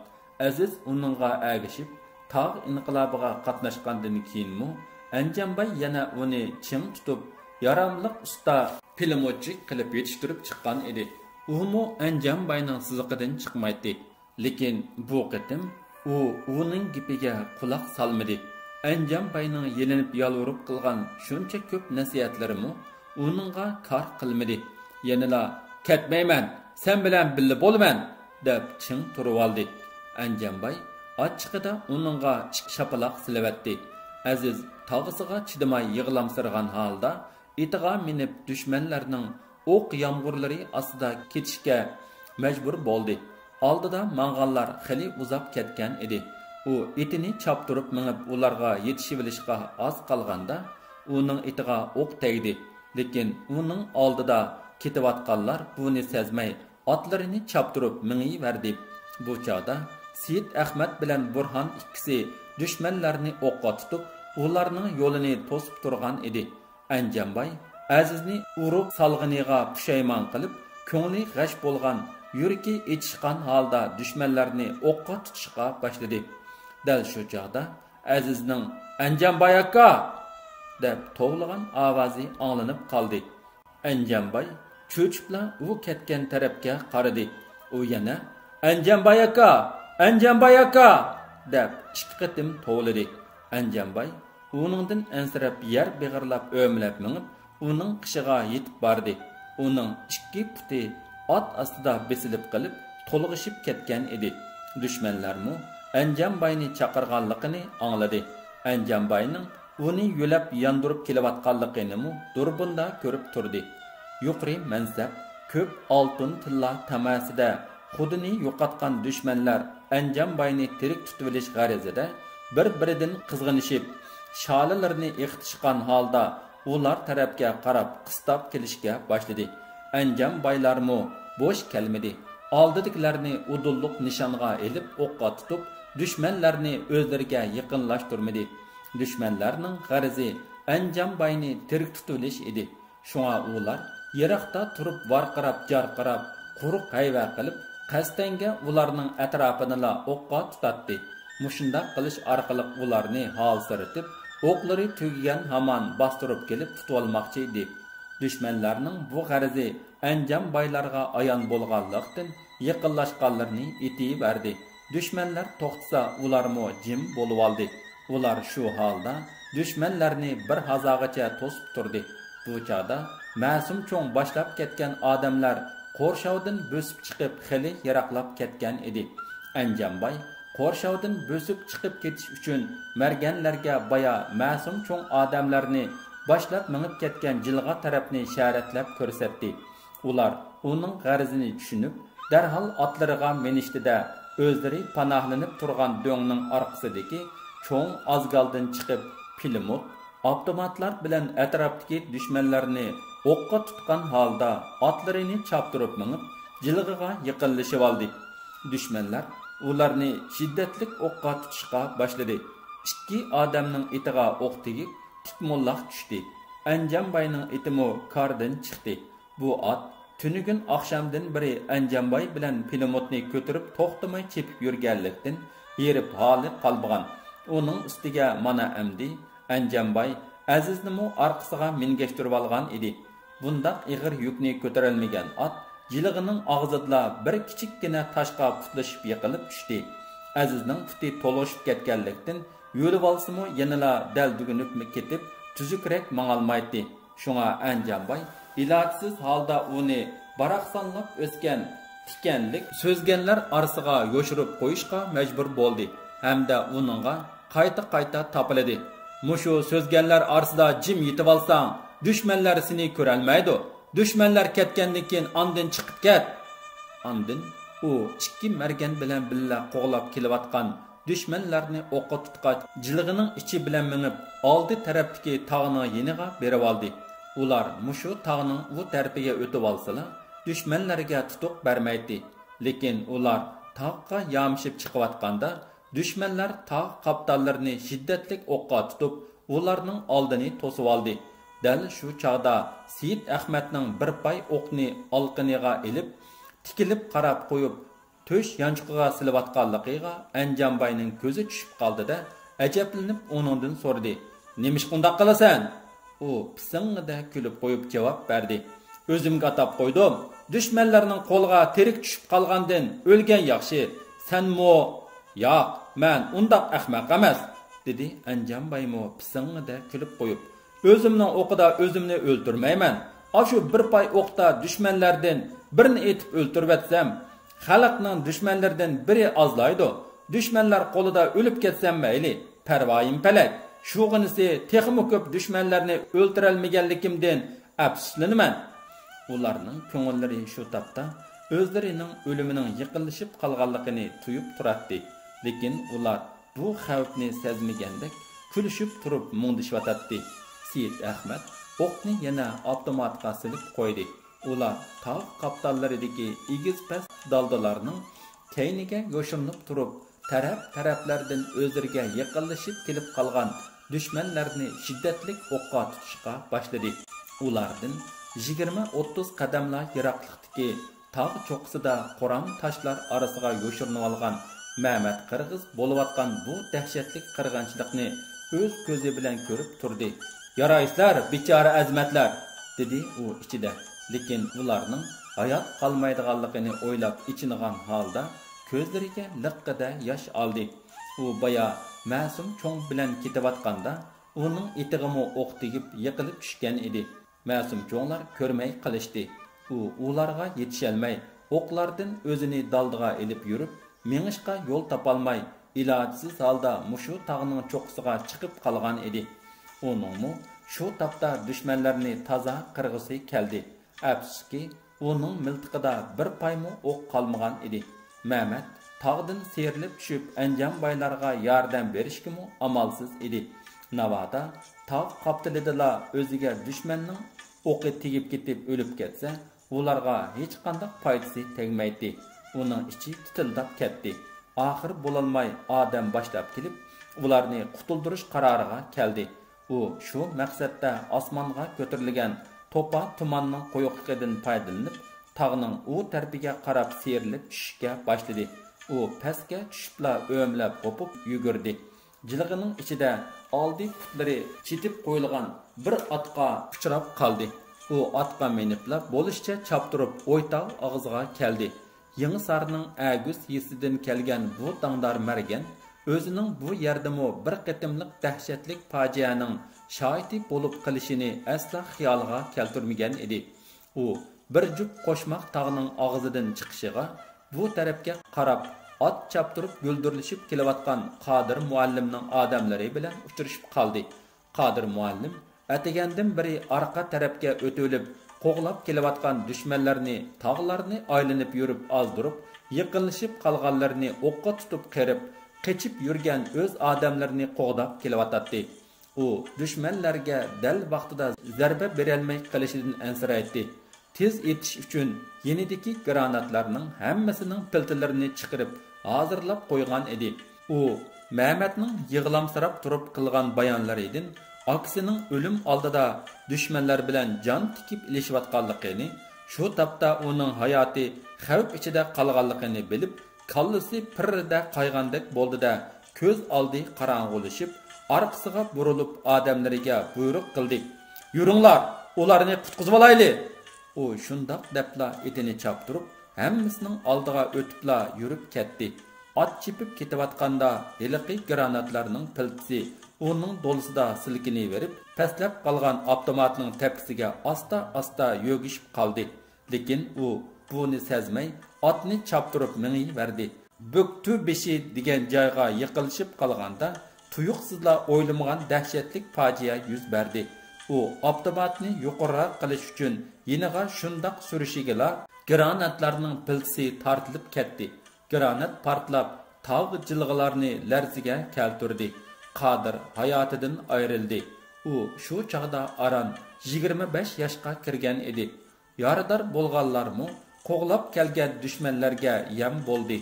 ئەزىز ئۇنىڭغا ئەگىشىپ، تاغ ئىنقىلابىغا قاتناشقاندىن كېيىنمۇ ئەنجانباي يەنە ئۇنى چىڭ تۇتۇپ، ياراملىق ئۇستا پىلىموتچى قىلىپ يېتىشتۈرۈپ چىققان ئىدى. ئۇمۇ ئەنجانباينىڭ سىزىقىدىن چىقمايتتى. لېكىن بۇ قېتىم ئۇ ئۇنىڭ گېپىگە قۇلاق سالمىدى. ئەنجانباينىڭ يېلىنىپ يالۋۇرۇپ قىلغان شۇنچە كۆپ نەسىھەتلىرىمۇ ئۇنىڭغا كار قىلمىدى. يەنىلا «كەتمەيمەن، سەن بىلەن بىللە بولىمەن» دەپ چىڭ تۇرۇۋالدى. ئەنجانباي ئاچچىقىدا ئۇنىڭغا ئىككى شاپىلاق سېلىۋەتتى. ئەزىز تاغىسىغا چىدىماي يىغلامسىرىغان ھالدا ئېتىغا مىنىپ، دۈشمەنلەرنىڭ ئوق يامغۇرلىرى ئاستىدا كېتىشكە مەجبۇر بولدى. ئالدىدا ماڭغانلار خېلى ئۇزاپ كەتكەن ئىدى. ئۇ ئېتىنى چاپتۇرۇپ مېڭىپ، ئۇلارغا يېتىشىۋېلىشقا ئاز قالغاندا، ئۇنىڭ ئېتىغا ئوق تەگدى. لېكىن ئۇنىڭ ئالدىدا كېتىۋاتقانلار بۇنى سەزمەي، ئاتلىرىنى چاپتۇرۇپ مېڭىۋەردى. بۇ چاغدا سېيىت ئەخمەت بىلەن بۇرھان ئىككىسى دۈشمەنلەرنى ئوققا تۇتۇپ، ئۇلارنىڭ يولىنى توسۇپ تۇرغان ئىدى. ئەنجانباي ئەزىزنى ئۇرۇپ سالغىنىغا پۇشايمان قىلىپ، كۆڭلى غەش بولغان، يۈرىكى ئېچىشقان ھالدا دۈشمەنلەرنى ئوققا تۇتۇشقا باشلىدى. دەل شۇ چاغدا ئەزىزنىڭ «ئەنجانباي ئاكا!» دەپ توۋلىغان ئاۋازى ئاڭلىنىپ قالدى. ئەنجانباي چۆچۈپلا ئۇ كەتكەن تەرەپكە قارىدى. ئۇ يەنە «ئەنجانباي ئاكا! ئەنجانباي ئاكا!» دەپ ئىككى قېتىم توۋلىدى. ئەنجانباي ئۇنىڭدىن ئەنسىرەپ يەر بېغىرلاپ ئۆمىلەپ مېڭىپ، ئۇنىڭ قېشىغا يېتىپ باردى. ئۇنىڭ ئىككى پۇتى ئات ئاستىدا بېسىلىپ قېلىپ، تولغىشىپ كەتكەن ئىدى. دۈشمەنلەرمۇ ئەنجانباينى چاقىرغانلىقىنى ئاڭلىدى. ئەنجانباينىڭ ئۇنى يۆلەپ ياندۇرۇپ كېلىۋاتقانلىقىنىمۇ دۇربۇندا كۆرۈپ تۇردى. يۇقىرى مەنسەپ كۆپ ئالتۇن تىللا تاماسىدە خۇدىنى يوقاتقان دۈشمەنلەر ئەنجانباينى تىرىك تۇتۇۋېلىش غەرىزىدە بىر-بىرىدىن قىزغىنىشىپ، شالىلىرىنى ئېقىتىشقان ھالدا ئۇلار تەرەپكە قاراپ قىستاپ كېلىشكە باشلىدى. ئەنجانبايلارمۇ بوش كەلمىدى. ئالدىدىكىلەرنى ئۇدۇللۇق نىشانغا ئېلىپ ئوققا تۇتۇپ، دۈشمەنلەرنى ئۆزلىرىگە يېقىنلاشتۇرمىدى. دۈشمەنلەرنىڭ غەرىزى ئەنجانباينى تىرىك تۇتۇۋېلىش ئىدى. شۇڭا ئۇلار يىراقتا تۇرۇپ ۋارقىراپ-جارقىراپ، قۇرۇق ھەيۋە قىلىپ، قەستەنگە ئۇلارنىڭ ئەتراپىنىلا ئوققا تۇتاتتى. مۇشۇنداق قىلىش ئارقىلىق ئۇلارنى ھالسىرىتىپ، ئوقلىرى تۈگىگەن ھامان باستۇرۇپ كېلىپ تۇتۇۋالماقچى ئىدى. دۈشمەنلەرنىڭ بۇ غەرىزى ئەنجانبايلارغا ئايان بولغانلىقتىن، يېقىنلاشقانلىرىنى ئېتىۋەردى. دۈشمەنلەر توختىسا، ئۇلارمۇ جىم بولۇۋالدى. ئۇلار شۇ ھالدا دۈشمەنلەرنى بىر ھازاغىچە توسۇپ تۇردى. بۇ چاغدا مەسۇم چوڭ باشلاپ كەتكەن ئادەملەر قورشاۋدىن بۆسۈپ چىقىپ، خېلى يىراقلاپ كەتكەن ئىدى. ئەنجانباي قورشاۋدىن بۆسۈپ چىقىپ كېتىش ئۈچۈن مەرگەنلەرگە بايا مەسۇم چوڭ ئادەملەرنى باشلاپ مېڭىپ كەتكەن جىلغا تەرەپنى ئىشارەتلەپ كۆرسەتتى. ئۇلار ئۇنىڭ غەرىزىنى چۈشىنىپ، دەرھال ئاتلىرىغا مىنىشتى-دە، ئۆزلىرى پاناھلىنىپ تۇرغان دۆڭنىڭ ئارقىسىدىكى چوڭ ئازگالدىن چىقىپ، پىلىموت، ئاپتوماتلار بىلەن ئەتراپتىكى دۈشمەنلەرنى ئوققا تۇتقان ھالدا ئاتلىرىنى چاپتۇرۇپ مېڭىپ، جىلغىغا يېقىنلىشىۋالدى. دۈشمەنلەر ئۇلارنى شىددەتلىك ئوققا تۇتۇشقا باشلىدى. ئىككى ئادەمنىڭ ئېتىغا ئوق تېگىپ، تۈپ موللاق چۈشتى. ئەنجانباينىڭ ئېتىمۇ كاردىن چىقتى. بۇ ئات تۈنۈگۈن ئاخشامدىن بېرى ئەنجانباي بىلەن پىلىموتنى كۆتۈرۈپ توختىماي چېپىپ يۈرگەنلىكتىن، ھېرىپ ھالى قالمىغان. ئۇنىڭ ئۈستىگە مانا ئەمدى ئەنجانباي ئەزىزنىمۇ ئارقىسىغا مىنگەشتۈرۈۋالغان ئىدى. بۇنداق ئېغىر يۈكنى كۆتۈرەلمىگەن ئات جىلغىنىڭ ئاغزىدىلا بىر كىچىككىنە تاشقا پۇتلىشىپ يىقىلىپ چۈشتى. ئەزىزنىڭ پۇتى تولغىشىپ كەتكەنلىكتىن، يۆلىۋالسىمۇ يەنىلا دەلدۈگۈنۈپمۇ كېتىپ، تۈزۈكرەك ماڭالمايتتى. شۇڭا ئەنجانباي ئىلاجسىز ھالدا ئۇنى باراقسانلاپ ئۆسكەن تىكەنلىك سۆزگەنلەر ئارىسىغا يوشۇرۇپ قويۇشقا مەجبۇر بولدى ھەمدە ئۇنىڭغا قايتا-قايتا تاپىلىدى. مۇشۇ سۆزگەنلەر ئارىسىدا جىم يېتىۋالساڭ، دۈشمەنلەر سېنى كۆرەلمەيدۇ. دۈشمەنلەر كەتكەندىن كېيىن ئاندىن چىقىپ كەت. ئاندىن ئۇ ئىككى مەرگەن بىلەن بىللە قوغلاپ كېلىۋاتقان دۈشمەنلەرنى ئوققا تۇتقاچ، جىلغىنىڭ ئىچى بىلەن مېڭىپ، ئالدى تەرەپتىكى تاغنىڭ يېنىغا بېرىۋالدى. ئۇلار مۇشۇ تاغنىڭ ئۇ تەرىپىگە ئۆتۈۋالسىلا، دۈشمەنلەرگە تۇتۇق بەرمەيتتى. لېكىن ئۇلار تاغقا يامىشىپ چىقىۋاتقاندا، دۈشمەنلەر تاغ قاپتاللىرىنى شىددەتلىك ئوققا تۇتۇپ، ئۇلارنىڭ ئالدىنى توسۇۋالدى. دەل شۇ چاغدا سېيىت ئەخمەتنىڭ بىر پاي ئوقنى ئالىقىنىغا ئېلىپ، تىكىلىپ قاراپ قويۇپ، تۆش يانچۇقىغا سېلىۋاتقانلىقىغا ئەنجانباينىڭ كۆزى چۈشۈپ قالدى-دە، ئەجەبلىنىپ ئۇنىڭدىن سورىدى: «نېمىشقا ئۇنداق قىلىسەن؟» ئۇ پىسىڭڭىدە كۈلۈپ قويۇپ جاۋاب بەردى: «ئۆزۈمگە ئاتاپ قويدۇم. دۈشمەنلەرنىڭ قولىغا تىرىك چۈشۈپ قالغاندىن ئۆلگەن ياخشى. سەنمۇ؟» «ياق، مەن ئۇنداق ئەخمەق ئەمەس»، دېدى ئەنجانبايمۇ پىسىڭڭىدە كۈلۈپ قويۇپ. «ئۆزۈمنىڭ ئوقىدا ئۆزۈمنى ئۆلتۈرمەيمەن. ئاشۇ بىر پاي ئوقتا دۈشمەنلەردىن بىرنى ئېتىپ ئۆلتۈرۈۋەتسەم، خەلقنىڭ دۈشمەنلىرىدىن بىرى ئازلايدۇ. دۈشمەنلەر قولىدا ئۆلۈپ كەتسەم مەيلى، پەرۋايىم پەلەك. شۇغىنىسى تېخىمۇ كۆپ دۈشمەنلەرنى ئۆلتۈرەلمىگەنلىكىمدىن ئەپسۇسلىنىمەن.» ئۇلارنىڭ كۆڭۈللىرى شۇ تاپتا ئۆزلىرىنىڭ ئۆلۈمىنىڭ يېقىنلىشىپ قالغانلىقىنى تۇيۇپ تۇراتتى. لېكىن ئۇلار بۇ خەۋپنى سەزمىگەندەك كۈلۈشۈپ تۇرۇپ مۇڭدىشىۋاتاتتى. سېيىت ئەخمەت ئوقنى يەنە ئاپتوماتقا سېلىپ قويدى. ئۇلار تاغ قاپتاللىرىدىكى ئېگىز-پەس دالدىلارنىڭ كەينىگە يوشۇرۇنۇپ تۇرۇپ، تەرەپ-تەرەپلەردىن ئۆزلىرىگە يېقىنلىشىپ كېلىپ قالغان دۈشمەنلەرنى شىددەتلىك ئوققا تۇتۇشقا باشلىدى. ئۇلاردىن يىگىرمە ئوتتۇز قەدەملا يىراقلىقتىكى تاغ چوققىسىدا قورام تاشلار ئارىسىغا يوشۇرۇنۇۋالغان مەمەت قىرغىز بولۇۋاتقان بۇ دەھشەتلىك قىرغىنچىلىقنى ئۆز كۆزى بىلەن كۆرۈپ تۇردى. «يارايسىلەر، بىچارە ئەزىمەتلەر!» دېدى ئۇ ئىچىدە. لېكىن ئۇلارنىڭ ھايات قالمايدىغانلىقىنى ئويلاپ ئېچىنغان ھالدا كۆزلىرىگە لىققىدە ياش ئالدى. ئۇ بايا مەسۇم چوڭ بىلەن كېتىۋاتقاندا، ئۇنىڭ ئېتىغىمۇ ئوق تېگىپ يىقىلىپ چۈشكەن ئىدى. مەسۇم چوڭلار كۆرمەي قېلىشتى. ئۇ ئۇلارغا يېتىشەلمەي، ئوقلاردىن ئۆزىنى دالدىغا ئېلىپ يۈرۈپ، مېڭىشقا يول تاپالماي، ئىلاجسىز ھالدا مۇشۇ تاغنىڭ چوققىسىغا چىقىپ قالغان ئىدى. ئۇنىڭمۇ شۇ تاپتا دۈشمەنلەرنى تازا قىرغۇسى كەلدى. ئەپسۇسكى، ئۇنىڭ مىلتىقىدا بىر پايمۇ ئوق قالمىغان ئىدى. مەمەت تاغدىن سىيرىلىپ چۈشۈپ، ئەنجان بايلارغا ياردەم بېرىشكىمۇ ئامالسىز ئىدى. ناۋادا تاغ قاپتىلىدىلا ئۆزىگە دۈشمەننىڭ ئوقى تېگىپ كېتىپ ئۆلۈپ كەتسە، ئۇلارغا ھېچقانداق پايدىسى تەگمەيتتى. ئۇنىڭ ئىچى تىتىلداپ كەتتى. ئاخىر بولالماي ئادەم باشلاپ كېلىپ، ئۇلارنى قۇتۇلدۇرۇش قارارىغا كەلدى. ئۇ شۇ مەقسەتتە ئاسمانغا كۆتۈرۈلگەن توپا تۇماننىڭ قويۇقلۇقىدىن پايدىلىنىپ، تاغنىڭ ئۇ تەرىپىگە قاراپ سىيرىلىپ چۈشۈشكە باشلىدى. ئۇ پەسكە چۈشۈپلا ئۆمىلەپ قوپۇپ يۈگۈردى. جىلغىنىڭ ئىچىدە ئالدى پۇتلىرى چېتىپ قويۇلغان بىر ئاتقا ئۇچراپ قالدى. ئۇ ئاتقا مىنىپلا بولۇشىچە چاپتۇرۇپ ئويتاغ ئاغزىغا كەلدى. يېڭىسارنىڭ ئەگۈس يېزىسىدىن كەلگەن بۇ داڭدار مەرگەن ئۆزىنىڭ بۇ يەردىمۇ بىر قېتىملىق دەھشەتلىك پاجىئەنىڭ شاھىتى بولۇپ قېلىشىنى ئەسلا خىيالىغا كەلتۈرمىگەن ئىدى. ئۇ بىر جۈپ قوشماق تاغنىڭ ئاغزىدىن چىقىشىغا، بۇ تەرەپكە قاراپ ئات چاپتۇرۇپ گۈلدۈرلىشىپ كېلىۋاتقان قادىر مۇئەللىمنىڭ ئادەملىرى بىلەن ئۇچرىشىپ قالدى. قادىر مۇئەللىم ئەتىگەندىن بېرى ئارقا تەرەپكە ئۆتۈۋېلىپ، قوغلاپ كېلىۋاتقان دۈشمەنلەرنى، تاغلارنى ئايلىنىپ يۈرۈپ ئازدۇرۇپ، يېقىنلىشىپ قالغانلىرىنى ئوققا تۇتۇپ قېرىپ، قېچىپ يۈرگەن ئۆز ئادەملىرىنى قوغداپ كېلىۋاتاتتى. ئۇ دۈشمەنلەرگە دەل ۋاقتىدا زەربە بېرەلمەي قېلىشىدىن ئەنسىرەيتتى. تېز يېتىش ئۈچۈن يېنىدىكى گراناتلارنىڭ ھەممىسىنىڭ پىلتىلىرىنى چىقىرىپ ھازىرلاپ قويغان ئىدى. ئۇ مەمەتنىڭ يىغلامسىراپ تۇرۇپ قىلغان بايانلىرىدىن ئاكىسىنىڭ ئۆلۈم ئالدىدا دۈشمەنلەر بىلەن جان تىكىپ ئېلىشىۋاتقانلىقىنى، شۇ تاپتا ئۇنىڭ ھاياتى خەۋپ ئىچىدە قالغانلىقىنى بىلىپ، كاللىسى پىررىدە قايغاندەك بولدى-دە، كۆز ئالدى قاراڭغۇلىشىپ، ئارقىسىغا بۇرۇلۇپ ئادەملىرىگە بۇيرۇق قىلدى: «يۈرۈڭلار، ئۇلارنى قۇتقۇزۇۋالايلى!» ئۇ شۇنداق دەپلا ئېتىنى چاپتۇرۇپ، ھەممىسىنىڭ ئالدىغا ئۆتۈپلا يۈرۈپ كەتتى. ئات چېپىپ كېتىۋاتقاندا ھېلىقى گراناتلارنىڭ پىلتىسى ئۇنىڭ دولىسىدا سىلكىنىۋېرىپ، پەسلەپ قالغان ئاپتوماتنىڭ تەپكىسىگە ئاستا-ئاستا يۆگىشىپ قالدى. لېكىن ئۇ بۇنى سەزمەي، ئاتنى چاپتۇرۇپ مېڭىۋەردى. بۆكتۈ بېشى دېگەن جايغا يېقىنلىشىپ قالغاندا، تۇيۇقسىزلا ئويلىمىغان دەھشەتلىك پاجىئە يۈز بەردى. ئۇ ئاپتوماتنى يۇقىرىراق قىلىش ئۈچۈن يېنىغا شۇنداق سۈرۈشىگىلا، گراناتلارنىڭ پىلتىسى تارتىلىپ كەتتى. گرانات پارتلاپ، تاغ جىلغىلارنى لەرزىگە كەلتۈردى. قادىر ھاياتىدىن ئايرىلدى. ئۇ شۇ چاغدا ئاران يىگىرمە بەش ياشقا كىرگەن ئىدى. يارىدار بولغانلارمۇ قوغلاپ كەلگەن دۈشمەنلەرگە يەم بولدى.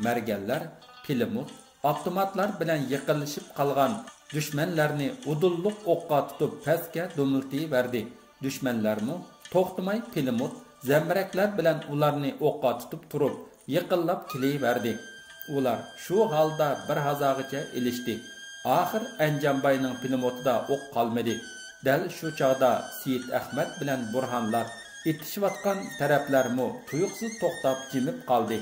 مەرگەنلەر پىلىموت، ئاپتوماتلار بىلەن يېقىنلىشىپ قالغان دۈشمەنلەرنى ئۇدۇللۇق ئوققا تۇتۇپ پەسكە دومىلىتىۋەردى. دۈشمەنلەرمۇ توختىماي پىلىموت، زەمبىرەكلەر بىلەن ئۇلارنى ئوققا تۇتۇپ تۇرۇپ، يېقىنلاپ كېلىۋەردى. ئۇلار شۇ ھالدا بىر ھازاغىچە ئېلىشتى. ئاخىر ئەنجانباينىڭ پىلىموتىدا ئوق قالمىدى. دەل شۇ چاغدا سېيىت ئەخمەت بىلەن بۇرھانلار ئېتىشىۋاتقان تەرەپلەرمۇ تۇيۇقسىز توختاپ جىمىپ قالدى.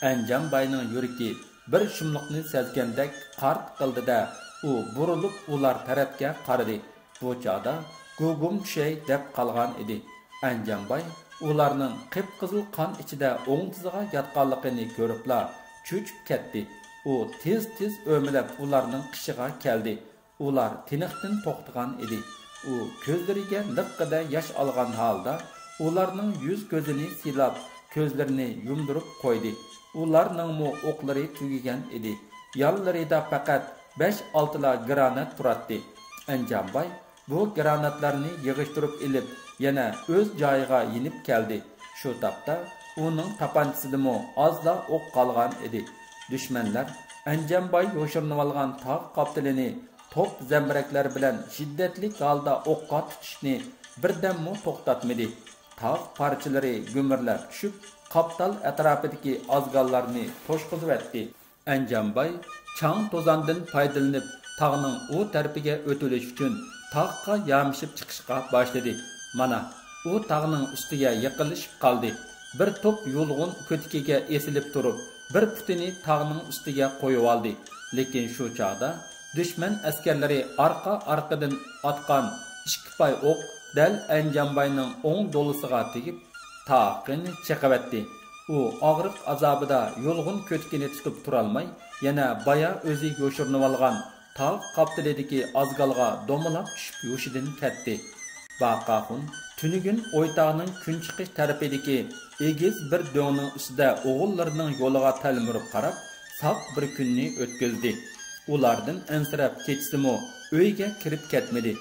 ئەنجانباينىڭ يۈرىكى بىر شۇملۇقنى سەزگەندەك قارت قىلدى-دە، ئۇ بۇرۇلۇپ ئۇلار تەرەپكە قارىدى. بۇ چاغدا گۇگۇم چۈشەي دەپ قالغان ئىدى. ئەنجانباي ئۇلارنىڭ قىپقىزىل قان ئىچىدە ئوڭدىسىغا ياتقانلىقىنى كۆرۈپلا چۆچۈپ كەتتى. ئۇ تېز-تېز ئۆمىلەپ ئۇلارنىڭ قېشىغا كەلدى. ئۇلار تىنىقتىن توختىغان ئىدى. ئۇ كۆزلىرىگە لىققىدە ياش ئالغان ھالدا ئۇلارنىڭ يۈز-كۆزىنى سىلاپ، كۆزلىرىنى يۇمدۇرۇپ قويدى. ئۇلارنىڭمۇ ئوقلىرى تۈگىگەن ئىدى. يانلىرىدا پەقەت بەش-ئالتىلا گرانات تۇراتتى. ئەنجانباي بۇ گراناتلارنى يىغىشتۇرۇپ ئېلىپ، يەنە ئۆز جايىغا يېنىپ كەلدى. شۇ تاپتا ئۇنىڭ تاپانچىسىدىمۇ ئازلا ئوق قالغان ئىدى. دۈشمەنلەر ئەنجانباي يوشۇرۇنۇۋالغان تاغ قاپتىلىنى توپ زەمبىرەكلەر بىلەن شىددەتلىك ھالدا ئوققا تۇتۇشنى بىردەممۇ توختاتمىدى. تاغ پارچىلىرى گۈمۈرلەپ چۈشۈپ، قاپتال ئەتراپىدىكى ئازگاللارنى توشقۇزۇۋەتتى. ئەنجانباي چاڭ-توزاندىن پايدىلىنىپ، تاغنىڭ ئۇ تەرىپىگە ئۆتۈۋېلىش ئۈچۈن تاغقا يامىشىپ چىقىشقا باشلىدى. مانا، ئۇ تاغنىڭ ئۈستىگە يېقىنلىشىپ قالدى. بىر توپ يۇلغۇن كۆتىكىگە ئېسىلىپ تۇرۇپ، بىر پۇتىنى تاغنىڭ ئۈستىگە قويۇۋالدى. لېكىن شۇ چاغدا دۈشمەن ئەسكەرلىرى ئارقا-ئارقىدىن ئاتقان ئىككى پاي ئوق دەل ئەنجانباينىڭ ئوڭ دولىسىغا تېگىپ، تاقىنى چېقىۋەتتى. ئۇ ئاغرىق ئازابىدا يۇلغۇن كۆتىكىنى تۇتۇپ تۇرالماي، يەنە بايا ئۆزى يوشۇرۇنۇۋالغان تاغ قاپتىلىدىكى ئازگالغا دومىلاپ چۈشۈپ ھوشىدىن كەتتى. باقاخۇن تۈنۈگۈن ئويتاغنىڭ كۈنچىقىش تەرىپىدىكى ئېگىز بىر دۆڭنىڭ ئۈستىدە ئوغۇللىرىنىڭ يولىغا تەلمۈرۈپ قاراپ، ساپ بىر كۈننى ئۆتكۈزدى. ئۇلاردىن ئەنسىرەپ كېچىسىمۇ ئۆيگە كىرىپ كەتمىدى.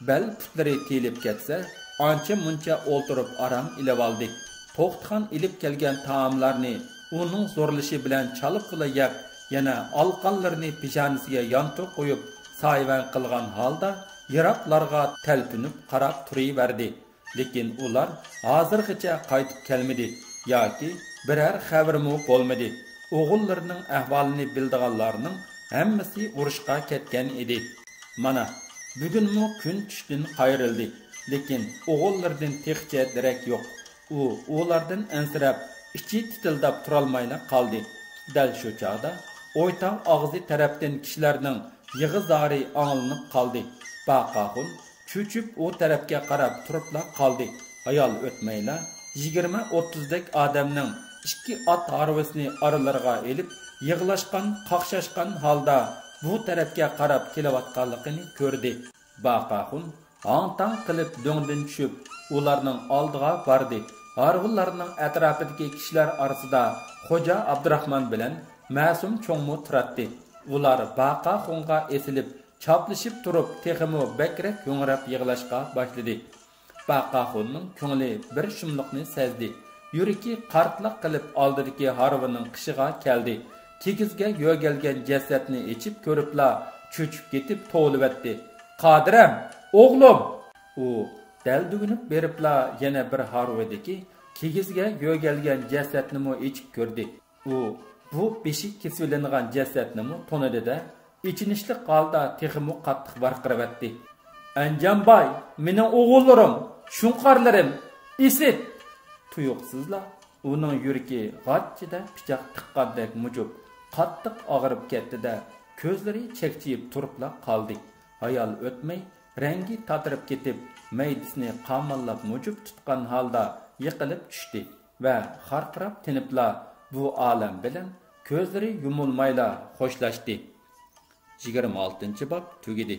بەل پۇتلىرى تىيىلىپ كەتسە، ئانچە مۇنچە ئولتۇرۇپ ئارام ئېلىۋالدى. توختىخان ئېلىپ كەلگەن تائاملارنى ئۇنىڭ زورلىشى بىلەن چالىپلا يەپ، يەنە ئالقانلىرىنى پېشانىسىگە يانتۇ قويۇپ، سايىۋەن قىلغان ھالدا يىراقلارغا تەلپۈنۈپ قاراپ تۇرۇۋەردى. لېكىن ئۇلار ھازىرغىچە قايتىپ كەلمىدى ياكى بىرەر خەۋىرىمۇ بولمىدى. ئوغۇللىرىنىڭ ئەھۋالىنى بىلىدىغانلارنىڭ ھەممىسى ئۇرۇشقا كەتكەن ئىدى. مانا، بۈگۈنمۇ كۈن چۈشتىن قايرىلدى، لېكىن ئوغۇللىرىدىن تېخىچە دېرەك يوق. ئۇ ئۇلاردىن ئەنسىرەپ، ئىچى تىتىلداپ تۇرالمايلا قالدى. دەل شۇ چاغدا ئويتاغ ئاغزى تەرەپتىن كىشىلەرنىڭ يىغا-زارى ئاڭلىنىپ قالدى. باقاخۇن چۆچۈپ ئۇ تەرەپكە قاراپ تۇرۇپلا قالدى. ھايال ئۆتمەيلا يىگىرمە ئوتتۇزدەك ئادەمنىڭ ئىككى ئات ھارۋىسىنى ئارىلىرىغا ئېلىپ، يىغلاشقان، قاقشاشقان ھالدا بۇ تەرەپكە قاراپ كېلىۋاتقانلىقىنى كۆردى. باقاخۇن ھاڭ-تاڭ قىلىپ دۆڭدىن چۈشۈپ، ئۇلارنىڭ ئالدىغا باردى. ھارۋىلارنىڭ ئەتراپىدىكى كىشىلەر ئارىسىدا خوجا ئابدۇراخمان بىلەن مەسۇم چوڭمۇ تۇراتتى. ئۇلار باقاخۇنغا ئېسىلىپ، چاپلىشىپ تۇرۇپ، تېخىمۇ بەكرەك ھۆڭرەپ يىغلاشقا باشلىدى. باقاخۇننىڭ كۆڭلى بىر شۇملۇقنى سەزدى. يۈرىكى قارتلاق قىلىپ ئالدىدىكى ھارۋىنىڭ قېشىغا كەلدى. كىگىزگە يۆگەلگەن جەسەتنى ئېچىپ كۆرۈپلا چۆچۈپ كېتىپ توۋلىۋەتتى. «قادىرەم! ئوغلۇم!» ئۇ دەلدۈگۈنۈپ بېرىپلا يەنە بىر ھارۋىدىكى كىگىزگە يۆگەلگەن جەسەتنىمۇ ئېچىپ كۆردى. ئۇ بۇ بېشى كېسىۋېلىنغان جەسەتنىمۇ تونۇدى-دە، ئېچىنىشلىق ھالدا تېخىمۇ قاتتىق ۋارقىراۋەتتى. «ئەنجانباي، مېنىڭ ئوغۇللىرىم، شۇڭقارلىرىم، ئىسىت!» تۇيۇقسىزلا ئۇنىڭ يۈرىكى غاچچىدە پىچاق تىققاندەك مۇجۇپ، قاتتىق ئاغرىپ كەتتى-دە، كۆزلىرى چەكچىيىپ تۇرۇپلا قالدى. ھايال ئۆتمەي رەڭگى تاتىرىپ كېتىپ، مەيدىسىنى قاماللاپ مۇجۇپ تۇتقان ھالدا يىقىلىپ چۈشتى ۋە خارقىراپ تىنىپلا بۇ ئالەم بىلەن كۆزلىرى يۇمۇلمايلا خوشلاشتى. يىگىرمە ئالتىنچى باب تۈگىدى.